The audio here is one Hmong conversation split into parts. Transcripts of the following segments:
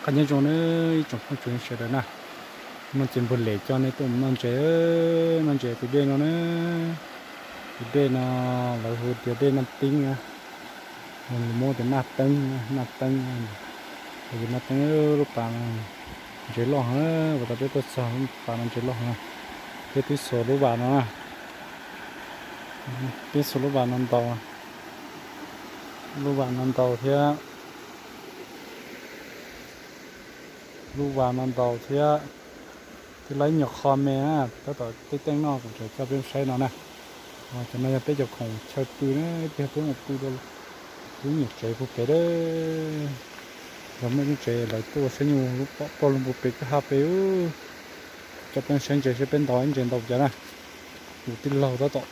Qab nyob zoo na ib tsoom phooj ywg sawv daws na, no ces npawg Lem coj nej tuaj noj ntses, noj ntses tus dej no na. Tus dej no lawv hu tias dej Naj Teeb na, lus Hmoob tias Naj Teeb, Naj Teeb, Naj Teeb. Lub pas no ntses loj heev, uas tau peb tuaj txog lub pas no ntses loj heev. Peb twb xuas lub vas no, peb xuas lub vas no ntaus, lub vas no ntaus thiab, lub vas no ntaus thiab, twb laib nyuag qho me na, tab tom tej teeb noj kuv tseem coj peb saib no na. Cov no yog peb cov khoom chaw pw na, tiag peb mus pw rau lub nyuam tsev puag pem dab. Yog muaj lub tsev lawv tuaj saib nyuj lub poj lub npu pem kwj ha pem. Coj peb saib ntses seb peb ntaus ntses ntau cas na. Kuv tij laug tab tom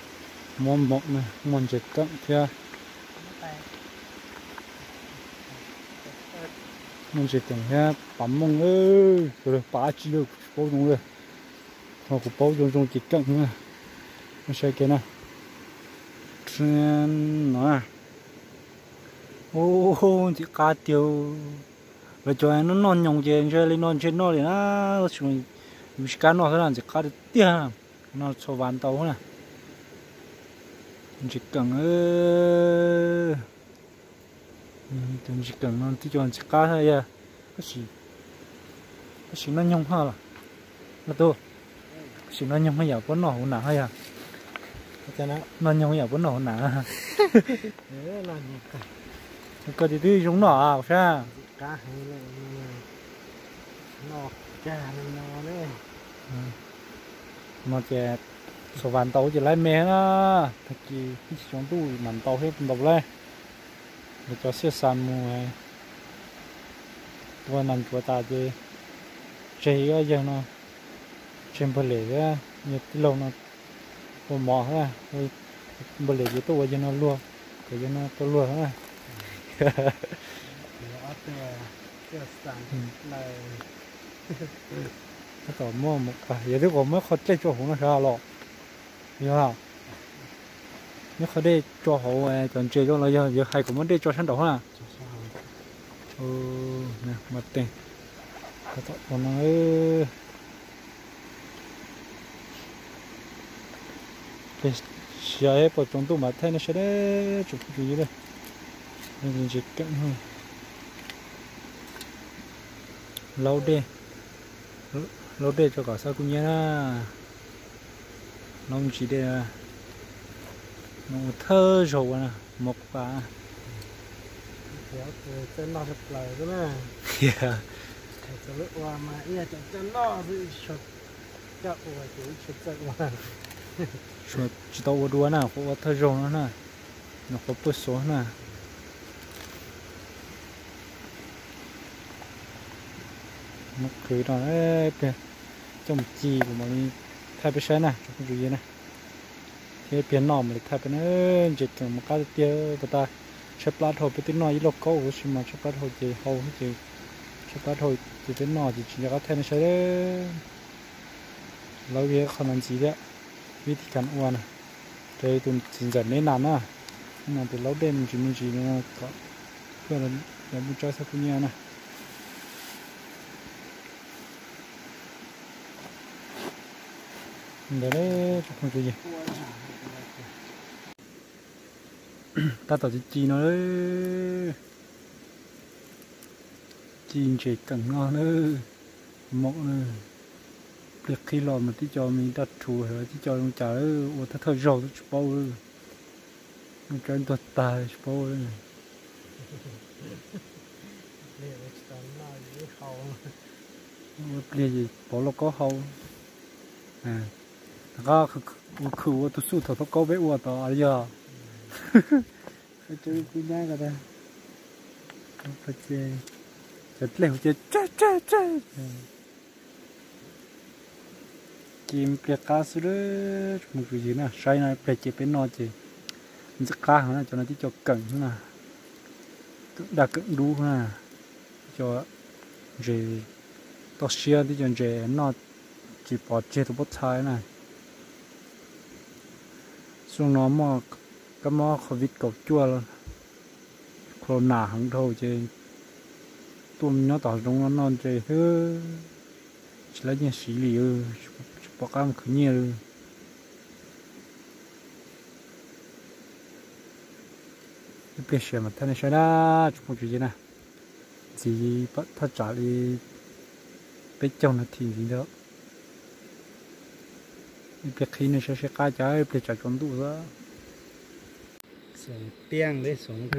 muab mom na, muaj ntses keem thiab, muaj ntses keem thiab pam mooj, pav tsi kuv tsis paub zoo li. Thaum kuv paub zoo zoo ces keem na. Saib kev na. No, ub, ntxim qab tiag. Lawv cov noj nyoos ces ntshe li no ntshe noj li na, tab sis yus tsis kam noj xwb na, ntxim qab tiag tiag. No txhua vas ntau na. Ntses keem, ntses keem no twb cov ntxim qab yog, tab sis noj nyoos haj los, tus, tab sis noj nyoos haj yam puab noj hauv nas haj yog, noj nyoos yam puab noj hauv nas. Koj ces twb zoo noj sab. No ces txhua vas ntau ces laib me na, tag kis ib tsis tsaus ntuj mas ntau thiab ntau laib. Lawv cov xiab xas mus tua nas ntsuav tas ces tseg ib ob yawg no, tseg npawg Lem thiab yawg tij laug no ua mov, npawg Lem ces tuaj ua yawg no luag, kom yawg no tua luag na. Tab tom muab, yog twb kom muab qhov dlej tso hauv no sab los, yog muab qhov dej tso hauv cov ntses zoo los yog yawg hais kom muab dej tso sab nraud na. Mas teg, tab tom ua no. Siav pom tsaus ntuj mas thaij nej saib deb tsoom phooj ywg, ntses keem, laub dej, laub dej tso kom xab kuj nyiab na. Laub ntsis dej, ua thawj zaug ua na, mov pas. Tsis tau ua dua na, qhuav ua thawj zaug no na, nyuam qhuav pw xuav na. Mus qhwv no, ib pliag coj mus ci kuv mam li thaij peb saib na tsoom phooj ywg na. Thiab ib pliag noj mam li thaij peb na. Ntses keem mas qab tiag tiag, puag ta tshaib plab dhau, peb twb noj ib lauj kaub tab sis mas tshaib plab dhau ces hau ces tshaib plab dhau ces peb noj ces tsis nco qab thaij nej saib. Laub vij qho no ntxiv thiab, vij thib kas ua na, raws tus txiv ntxawm neb nas na, neb nas tias laub dej me ntsis me ntsis no kom tuaj los muaj tsaib xab kuj nyiab na. Ntawd tsoom phooj ywg, tab tom ci ci no, ci ntses keem no na, mom na. Pliag qhib los mas tib co me daj rhuv, tib co zoo cas ua thawj thawj zaug twb tsis paub. Muaj tsaib ntuag tag tsis paub. Ua pliag ces pov lauj kaub hau. Rov qab ua khwm ua tus xuj thaum thab kaub peb ua tod yog. Cov dlej hu ces tsawg tsawg tsawg. Ces pliag qab xwb, mus ywg na, saib no pliag ces peb noj ces ntxim qab heev na, cov no tib co keem na, keem daj keem dub na, tib co ntses toj siab, tib co ntses noj tsis pov tseg tus pob txha na. Xyoo no muaj kab mob covid kaum cuaj, corona heev dhau ces Tuaj nyob tom zoov no noj ntses xwb, tsis laib nyiaj siv li, tsis pom qab mus khwv nyiaj li. Ib pliag sia mas thaij nej saib na, tsoom phooj ywg na. Ntxiv thaj tsam li peb caug nas this ntxiv ntag. Ib pliag qhib nej saib seb qab cas, ib pliag tsam tsaus ntuj xwb.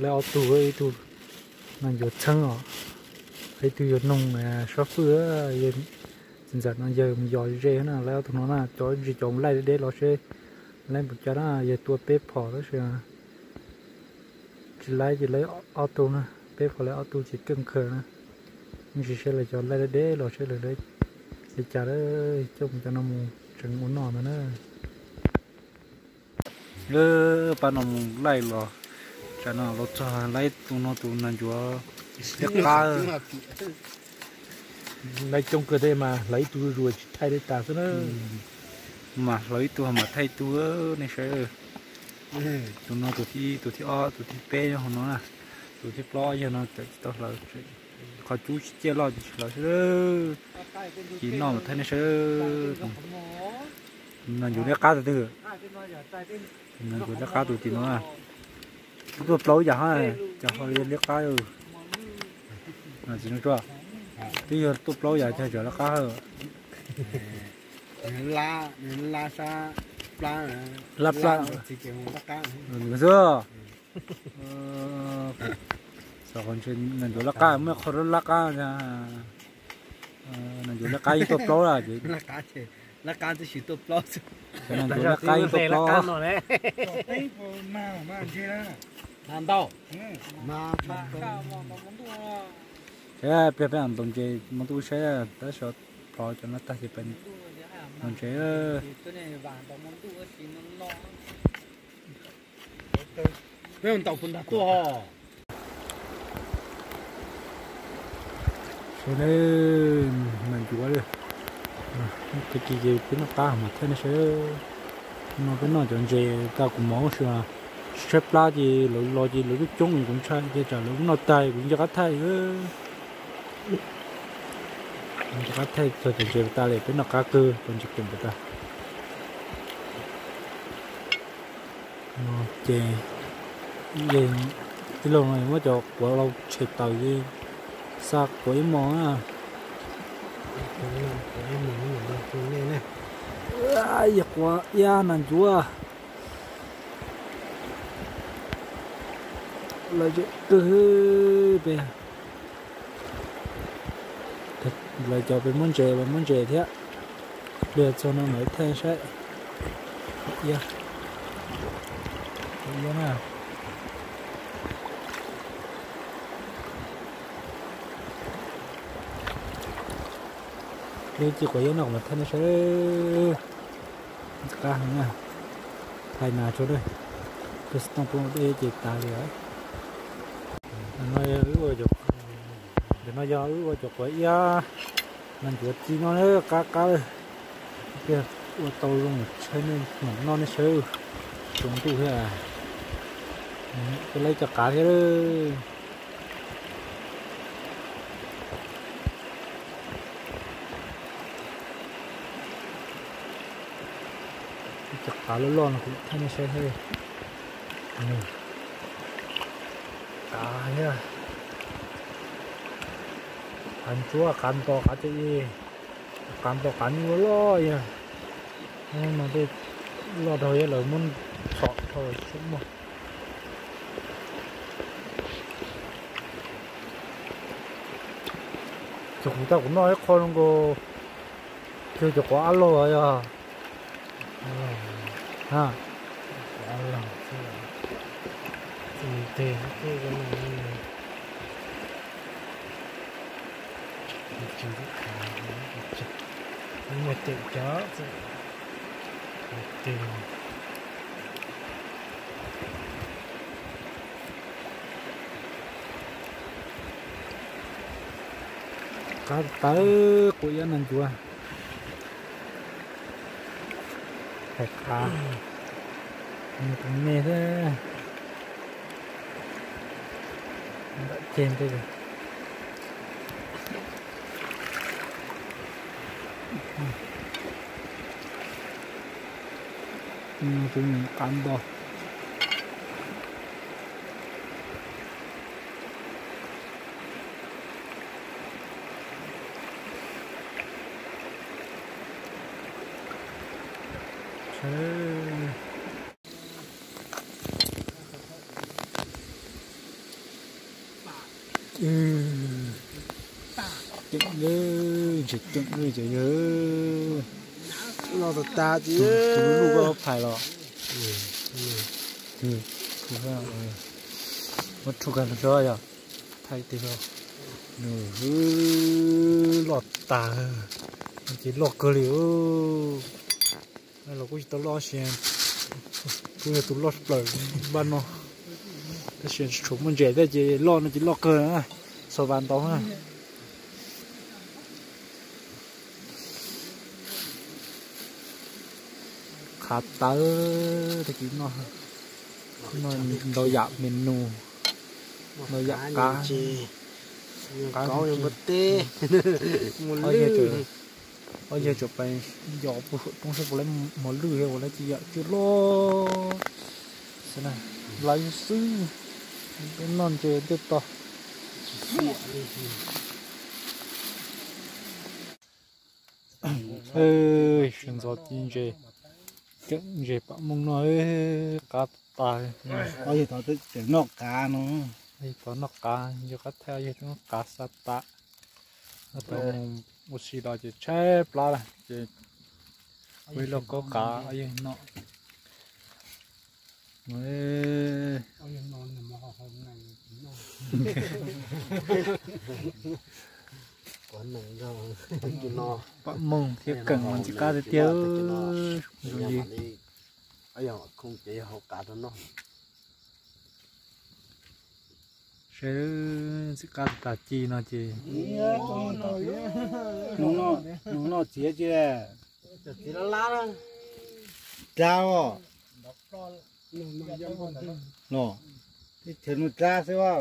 Lawv ob tug, ib tug no yuav txheeb os, ib tug yuav noog sab fwj. Txiv ntxawm no yawg mus yos ze na, lawv ob tug no na, cov ntsis cov laij deb deb los seb laib npaum cas na, yawg tua peb phom tab sis tsis laib ces lawv ob tug na, peb phom lawv ob tug ces keej kawg na. Ntsis seb lawv cov laij deb deb los seb lawv li cas lawm, coj mus cov no mus tsev ua noj ntag na. Lawv pab no mus laij los, tsam no los txog laib tus no tus nas ncuav liab qab. Laij coob kawg thiab mas hlawv ib tug zuj zus tsis thaij li tas xwb na. Mas hlawv ib tug mas thaij ib tug, nej saib. Tus no tus thib, tus thib ob, tus thib peb nyob hauv no na, tus thib plaub yog no txawm tsis tau hlawv, qhov cub tsis ciaj loj ces tsis hlawv xwb. Ces noj mas thaij nej saib. Nas ncuav liab qab tus twg? Nas ncuav liab qab tus tim no. Tuaj plaub yam, cas ho liab qab. Tsis, twb yog tuaj plaub yam cas tseem liab qab. Lab plab. Xwb. Nas ncuav liab qab, muaj qhov liab qab, nas ncuav liab qab yeej tuaj plaub lawm ces. Nas ncuav liab qab yeej tuaj plaub. Ces pliag peb ntaus ntses hmo ntuj saib, tab sis plhov cov no tag ces peb ntaus ntses. Peb ntaus puas nrag tuaj ho. Sawv daws, nas ncuav li. Tag kis ces peb noj qab mas thaij nej saib. No peb noj cov ntses tau kuv mov ua si, tsis tshaib plab ces lawv los ces lawv coob coob, kuv ntshai tias tsam lawv noj tag kuv nco qab thaij. Nco qab thaij txog cov ntses tas li, peb noj qab kawg, cov ntses koom tas. Ces tij laug no muab cov quav los tshem tawm, xa quav ib mos na. Yog quav iab nas ncuav. Lawv zem kawg peb. Lawv cov peb muab ntses, peb muab ntses thiab. Pliag txog no lawv thaij saib. Iab, iab na. Pliag ci quav iab no kuv mam thaij nej saib. Qab heev na. Thaij nas tso, peb xov tooj poob dej ces tas li. Ntawm no yog wb ua cov quav iab nas ncuav ci no, qab qab. Pliag ua tau zoo tshaib nej mam noj nej saib. Tsaus ntuj thiab, peb laib cov qav thiab. Cov qav loj loj no kuv thaij nej saib thiab. Qav thiab, qav ntsuab, qav nto, qav cawv, qav nto, qav nyuj loj loj yog. No tej loj dhau yog lawv muab txhom dhau tsis muaj. Cov kuv tau kuv noj ib qho zoo nkaus, cog cov quav ab laug yog. Muaj ceem cov. Qab tawv quav iab nas ncuav. Hais qab, tus me thiab. Ntawm ceg ntej. Tus me qab nto. Ceem, ntses ceem cov yawg. Los tas tas ces tus lub lub koj phais los. Muab rhu kag los yog thaij tig los. Nws loj tas, ces loj kawg li. Los kuj tsis tau loj si, kuj yog tus loj plaws npaj no. Tab sis tshuav muaj ntses thiab ces loj no ces loj kawg, xav vas ntau na. Qhav tawv, tag kis noj, noj ntau yam menu, ntau yam qab, qab, ob yawg tseem pais yos puag saum roob saib puas lawv mos lwj thiab ua lawv cov yam cua loj. Laiv xwb, peb noj ntses tej tog. Sawv ntxov ci ntses, ceem ntses pam mooj noj, qab tas. Ob yawg tod tseem noj qav no. Ob yawg tod noj qav, yog qab thaij ob yawg noj qav xa tas. Tau mus ua si los ces tshaib plab lawm ces ua ib lauj kaub qav ob yawg noj. Pam mooj thiab keem mas ntxim qab tiag tiag. Zoo li seb ntxim qab tas ci no ces noj txiav ci dab os. Los, tib chaws noj dab xwb os.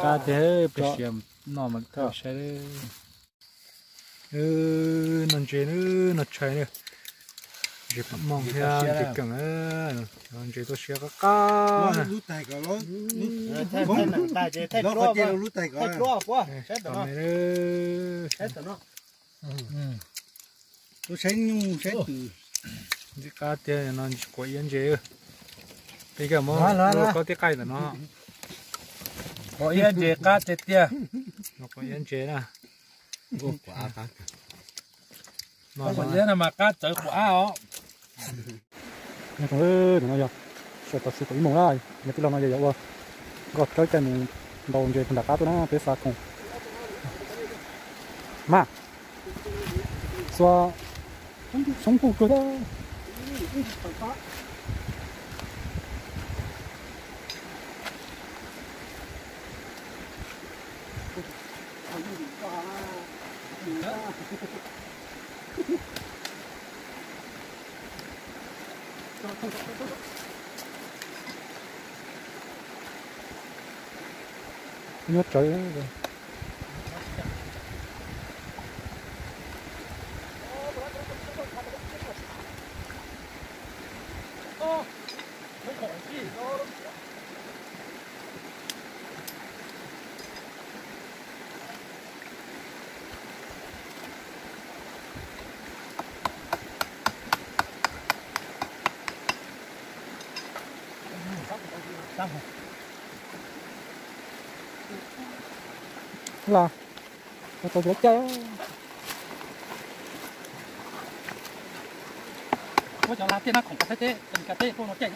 Qab tiag, peb sim noj mas saib. Noj ntses, noj tshais, ntses pam mooj thiab ntses keem, ntses tuaj siab qab qab. Lub tais kom, lub tais kom. Saib tom no. Saib tom no. Tus saib nyuj saib twm. Ntxim qab tiag no, quav iab ntses. Peb kawg muab lub kaub tib qaij ntawm no. Quav iab ntses qab tiag tiag. Quav iab ntses na. Quav iab no mas qab txawv quav ab os. Nyob zoo, ntawm no yog sawv tau xwb tau ib moos na, yog tij laug no yog yuav ua nkoj tsawb caij mus ntaus ntses puag nram qab tuaj na, peb xa khoom. Mas, xua, xoob puj kawg thiab. Nyob tsawv. Los, tau tus lab caij. Muab cov lab caij na khoom Thaib teb, Amelikas teb poj no caij.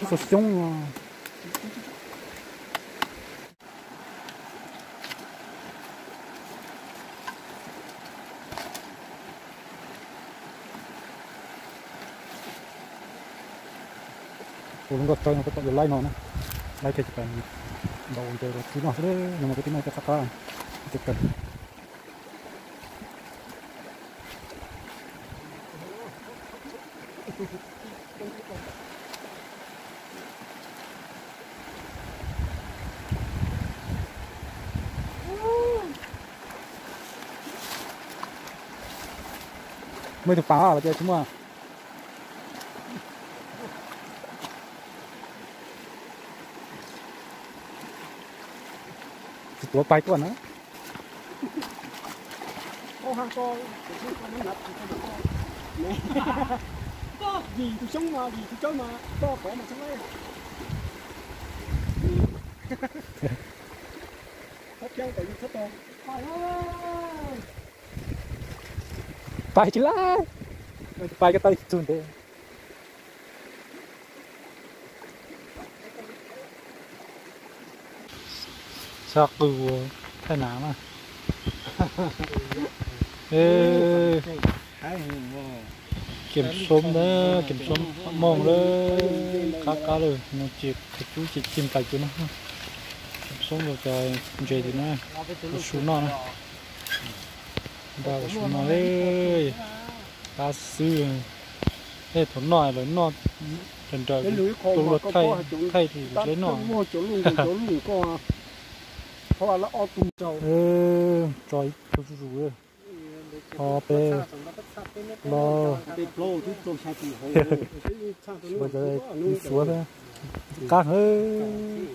Ib tug xyoob no. Tus lub nkoj tsawb no peb pom yuav laib no na, laib kiag ces peb ntaus ntses rau tib no xwb, no mas peb tib no coj qab qab, ntses kawg. Muaj tus pas los ces tsis muaj. Tsis tuav pais tuaj na. Pais tsis laib, pais ko taw txug ntev. Sab qw thaij nav na. Kem xoob na, kem xoob mooj lawm, qab qab lawm, no ces qhov cub ces cig nplaim cub no. Kem xoob los cov ntses tim no, ua su noj na. Npaj ua su noj, qab xwb. Tej thaum noj lawv noj nrawm nrawm, tus luag thaij thaij li lawv noj. Tso ib tug zuj zus, o peb los, ua cov ib suav thiab, qab heev,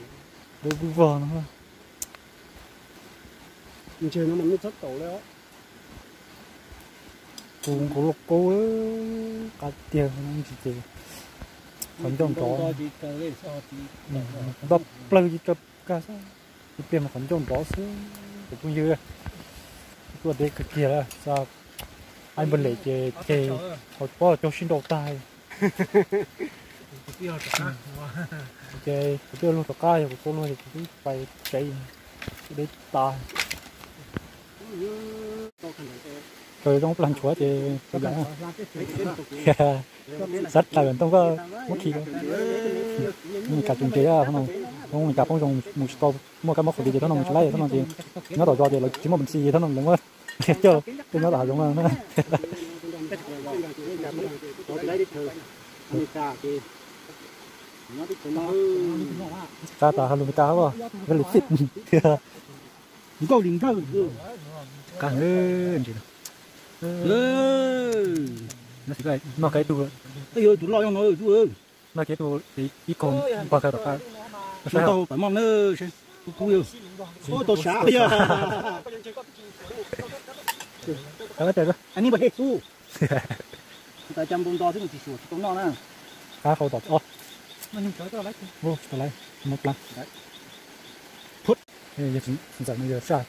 dawb vog no. Tus nkaus luaj qub, qab tiag no ces qhov ncauj nrov, nroj plawg ces tsaws kag xwb, ib pliag mas qhov ncauj nrov xwb. Kuv phooj ywg, tuaj deb kawg kiag lawm, xa aib npawg lem ces ceg qhov pob caug sib nrau tag. Ces kuv twb luag rov qab, yog kuv tau luag ces kuv twb pais tsev, deb tas. Raws zoo plag nchuav ces tau yam. Xav tawm ntoo koj muab khi. Mes kas tsis nres, Mes kas poob zoo mus tsis tau, muaj kab mob qhuav li ces thaum no mus tsis laib, thaum no ces nyob tom zos ces lawv tsis muaj peev xwm, thaum no lawv muab coj tuaj nyob tom hav zoov no na. Qab tas ha lus Mes kas, very fit. Nkauj li nkawg. Qab heev ntsis. Noj kiag tus, noj kiag tus ib kaug npog kawg rov qab. Tau pam moj na, kub kub yog. Tau sav yog. Ani npawg Jesús. Tus tas cas npau nto xwb, mus tsis suam tsis tau noj na. Qab hau tom, tsis tau laiv, tsis tau laiv, muab plab. Yog txiv ntxawm no yog saj,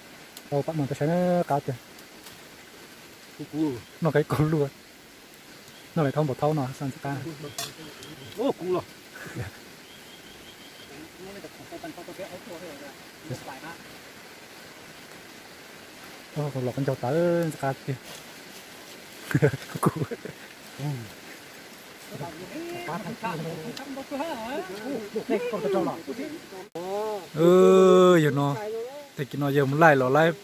tau pam moj tau saib na, qab tiag. Noj kiag ib kaug luaj. Noj lawm thaub npaum thaub no xaj ntxim qab. Los qab ncaug tawv ntxim qab tiag. Yog no, tag kis no yawg mus laij los laib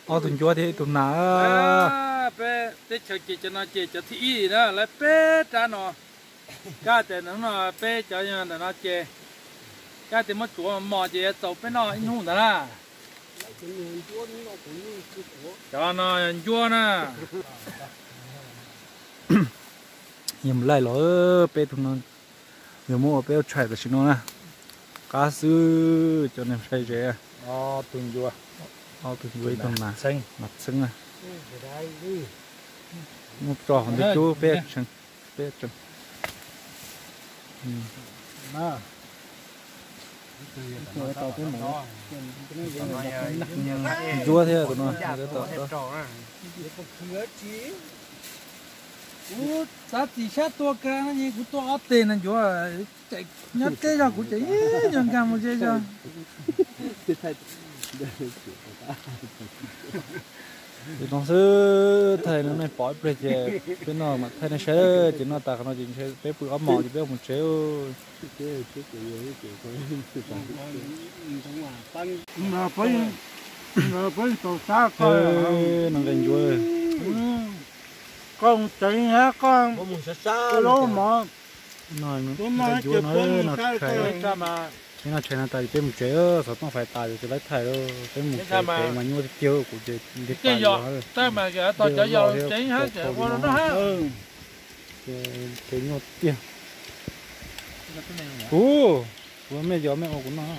ob tug ncuav thiab ib tug nas. Peb teb chaws ces cov no ces cov thib ib na, laib peb rab no. Kab tias hnub no peb cov ntawm no ces, kab tias muab tsuav mos ces yuav txaus peb noj ib hnub ntawd na. Cov no ncuab na. Yog mus laij los peb tug no, yog muab ua peb ua tshais tam sim no na. Qab xwb cov neeg saib ze. Ob tug ncuav ib tug nas txheeb na. Muab tso hauv ntej cub peb tsev. Ncuav thiab tus no. Kuv txav txim sab tua kag no es kuv tua ob teg no ncuav, nyob teb zog kuv ces ib nyuag nkag mus ze zog. Ces no xwb, thaij no nej pom ib pliag ces peb noj mam thaij nej saib, ces noj tas qhov no ces ntshe peb pw ob mos ces peb mus tsev. Noj nqaij ncuav. Koj mus tsev hab koj lub mov, noj nqaij ncuav no, noj tshais. Ib no tshais no tas peb mus tsev, xov tooj fais tas ces tsis laib thaij lawm, peb mus tsev mas nyuaj tiag tiag, kuv ces nti pas yos, ces nyuaj tiag. Kuv, kuv mej yos mej ua kuv noj.